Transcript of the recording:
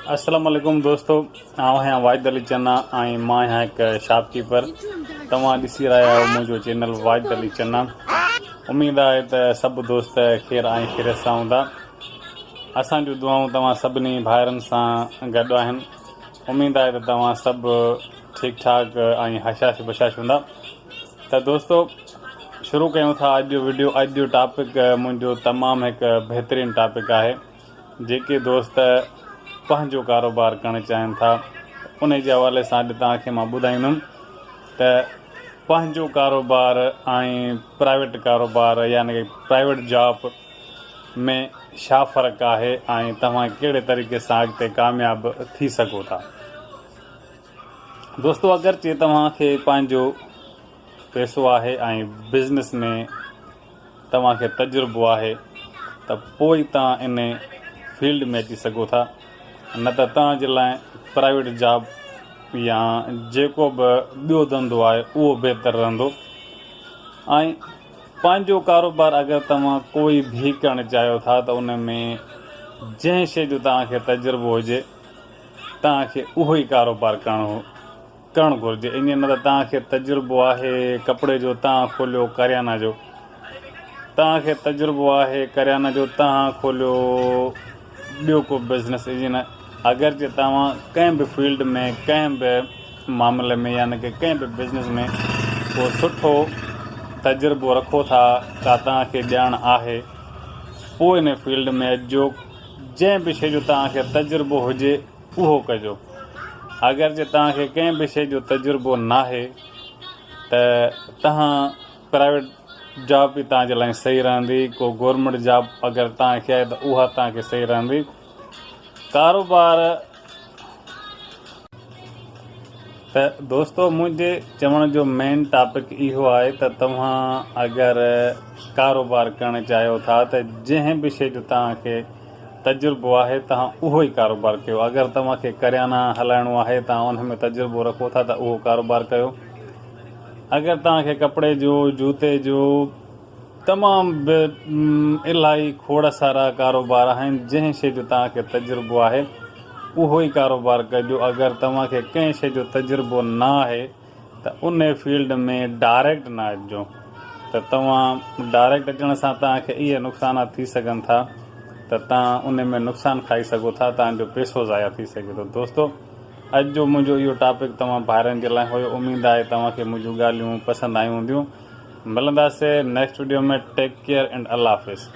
السلام عليڪم دوستو آئون آهيان واجد علي چنا ۽ مان آهيان هڪ شاپ ڪيپر توهان ڏسي رهيا آهيو منهنجو چينل واجد علي چنا اميد آهي ته سڀ دوست خير ۽ خيريت سان هوندا اسان جون دعائون توهان سڀني ڀائرن سان گڏ آهن اميد آهي ته توهان سڀ ٺيڪ ٺاڪ ۽ هشاش بشاش هوندا ته دوستو شروع ڪيون ٿا اڄ جو وڊيو اڄ جو ٽاپڪ منهنجو تمام هڪ بهترين ٽاپڪ آهي جيڪي دوست پنهنجو ڪاروبار ڪرڻ چاهين ٿا انهي جي حوالي سان اڄ توهان کي مان ٻڌائيندم ته پنهنجو ڪاروبار ۽ پرائيويٽ ڪاروبار يعني ڪي پرائيويٽ جاب ۾ ڇا فرق آهي ۽ توهان ڪهڙي طريقي سان اڳتي ڪامياب ٿي سگهو ٿا. دوستو اگرچه توهان کي پنهنجو پئسو آهي ۽ بزنس ۾ توهان کي تجربو آهي ته پوء ئي توهان ان فيلڊ ۾ اچي سگهو ٿا نه ته توهان جي لاء پرائيويٽ جاب يا جيڪو به ٻيو ڌنڌو آهي اهو بهتر رهندو ۽ پنهنجو ڪاروبار اگر توهان ڪوئي به ڪرڻ چاهيو ٿا ته ان ۾ جنهن شيء جو توهان کي تجربو هجي توهان کي اهو ئي ڪاروبار ڪرڻو ڪرڻ گهرجي ائين نه ته توهان کي تجربو آهي ڪپڙي جو توهان کوليو ڪريانا جو توهان کي تجربو آهي ڪريانا جو توهان کوليو ٻيو ڪو بزنس ائين نه اگر جي توهان ڪنهن به فيلڊ ۾ ڪنهن به معاملي ۾ يعني ڪي ڪنهن به بزنس ۾ ڪو سٺو تجربو رکو ٿا ڪا توهان کي ڄاڻ آهي پوء ان فيلڊ ۾ اچجو جنهن به شيء جو توهان کي تجربو هجي اهو ڪجو. اگر جي توهان کي ڪنهن به شيء جو تجربو ناهي ته توهان پرائيويٽ جاب به توهان جي لاء صحيح رهندي، ڪو گورنمينٽ جاب اگر توهان کي آهي ته اها توهان کي صحيح رهندي. ڪاروبار. ته دوستو منهنجي چوڻ جو مين ٽاپڪ اهو آهي ته توهان اگر ڪاروبار ڪرڻ چاهيو ٿا ته جنهن به شيء جو توهان کي تجربو آهي توهان اهو ئي ڪاروبار ڪيو اگر توهان کي ڪريانا هلائڻو آهي توهان ان ۾ تجربو رکو ٿا ته اهو ڪاروبار ڪيو اگر توهان کي ڪپڙي جو جوتي جو تمام به الاهي کوڙ سارا ڪاروبار آهن جنهن شيء جو توهان کي تجربو آهي اهو ئي ڪاروبار ڪجو اگر توهان کي ڪنهن شيء جو تجربو نه آهي ته ان فيلڊ ۾ ڊائريڪٽ نه اچجو ته توهان ڊائريڪٽ اچڻ سان توهان کي اهي نقصانات ٿي سگهن ٿا ته توهان ان ۾ نقصان کائي سگهو ٿا توهان جو پيسو ضايع ٿي سگهي ٿو دوستو اڄ جو منهنجو اهو ٽاپڪ توهان ڀائرن جي لاء هيو اميد آهي توهان کي منهنجون ڳالهيون پسند آيون هونديون ملنداسي next video ۾ take care and الله حافظ.